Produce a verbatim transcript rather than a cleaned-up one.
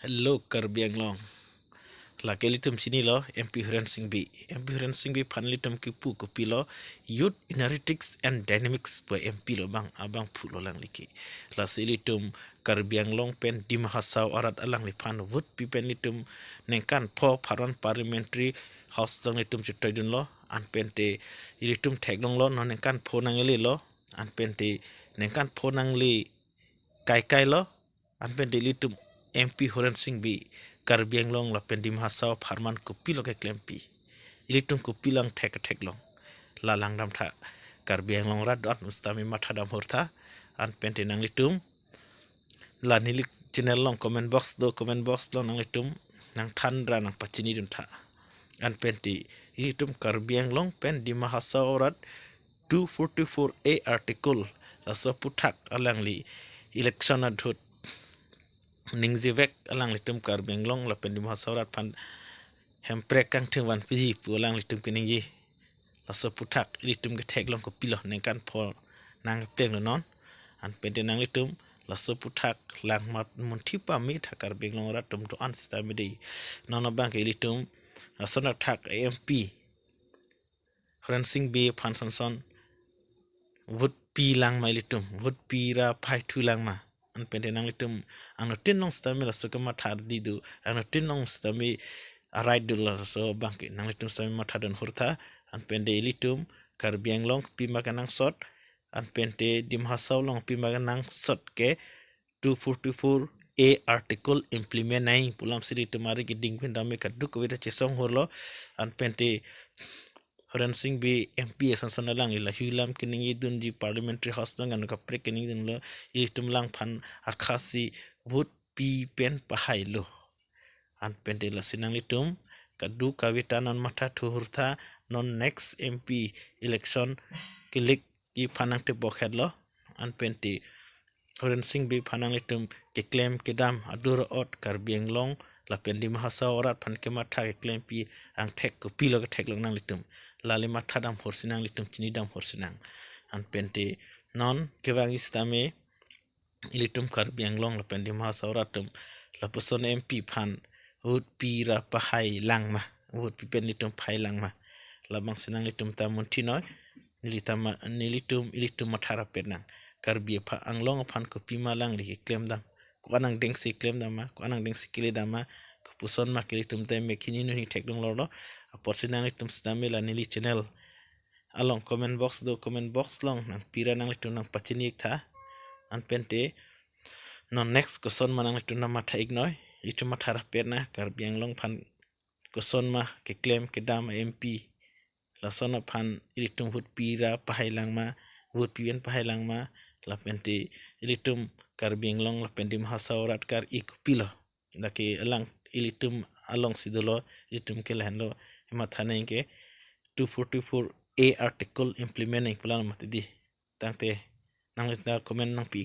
Hello Karbi Anglong. Lake ilitum chinilo M P Horen Sing Bey. M P Horen Sing Bey aphan ilitum kipu kopilo, Youth Energetics and Dynamics pu M P lo abang, abangphu lo alangli ke. Lasi ilitum Karbi Anglong pen Dima Hasao arat alangliphan vote pi pen ilitum ningkan pho pharman Parliamentary House along ilitum chetoidunlo, anpente ilitum theklonglo non ningkan pho nanglelo, anpente ningkan pho nangle kaikai lo, anpente ilitum M P Horen Sing Bey Karbi Anglong lapen Dima Hasao apharman kopilo keklempi, ilitum kopi lang thek theklong. La langdamtha, Karbi Anglong arat do-an sitame mathadam hurtha, anpente nanglitum la neli channel along comment box do, comment box along nanglitum nangthandra nangpachiniduntha. Anpente ilitum Karbi Anglong pen Dima Hasao arat two forty-four A article laso aphuthak alangli election ahut ningjevek alanglitum Karbi Anglong lapen Dima Hasao arat aphan hemprek kangthim vanpiji pu alanglitum keningje. Laso aphuthak ilitum ketheklong kopilo, ningkan pho nangplenglo non. Anpente nanglitum laso aphuthak langmat munthi pame tha Karbi Anglong arat atum do-an sitame dei. Non abang ke ilitum lason athak M P Horen Sing Bey aphan sonson vote pi langma ilitum, vote pi ra pahai thu langma. Anpente nanglitum anuttin along sitame laso kematha di do, anuttin along sitame a-right do, laso abang ke nanglitum sitame mathadun hurtha. Anpente ilitum Karbi Anglong kopima kenangsot, anpente Dima Hasao along kopima kenangsot ke two forty-four A article implement nangji pu alam si ilitum ari keding pen dame kadokave ta chesong hurlo, anpente Horen Sing Bey M P asonson alangli la hui lam keningjidunji Parliamentary House along, ano kaprek keningjidunlo, ilitum alangphan akhasi vote pi pen pahailo. Anpente lasi nanglitum kadokave ta non mathathu hurtha, non next M P election kelikji aphan nangtebok hetlo. Anpente Horen Sing Bey aphan nanglitum keklem kedam adur ot Karbi Anglong lapen Dima Hasao arat aphan kematha keklempi angthek kopilo ketheklong nanglitum. Lale mathadam hursi nanglitum chinidam hursi nang. Anpente non kevang sitame ilitum Karbi Anglong lapen Dima Hasao arat atum lapuson M P aphan vote pi ra pahai langma, vote pi pen ilitum pahai langma. Labang si nanglitum ta munthinoi, neli ta ma-, nelitum, ilitum mathara pet nang. Karbi apha-, Anglong aphan kopima alangli keklem dam, ko-an angdengsi klem dam ma, ko-an angdengsi kele dam ma, kopuson ma ke ilitum ta mek hini nuni theklong lorlo. Apotsi nanglitum sitame la neli channel along comment box do, comment box along nangpi ra nanglitum nangpachini iktha. Anpente non next koson ma nanglitum nangmatha iknoi, ilitum mathara pet nang, Karbi Anglong aphan koson ma keklem kedam M P, lason aphan ilitum vote pi ra pahai langma, vote pi pen pahai langma, lapente ilitum Karbi Anglong lapen Dima Hasao arat kar-i kopilo. Lake alang ilitum alongsi dolo, ilitum ke lahenlo, ematha nangke two forty-four A article implement nangji pu alam mati di. Tangte nanglitum comment nangpi ik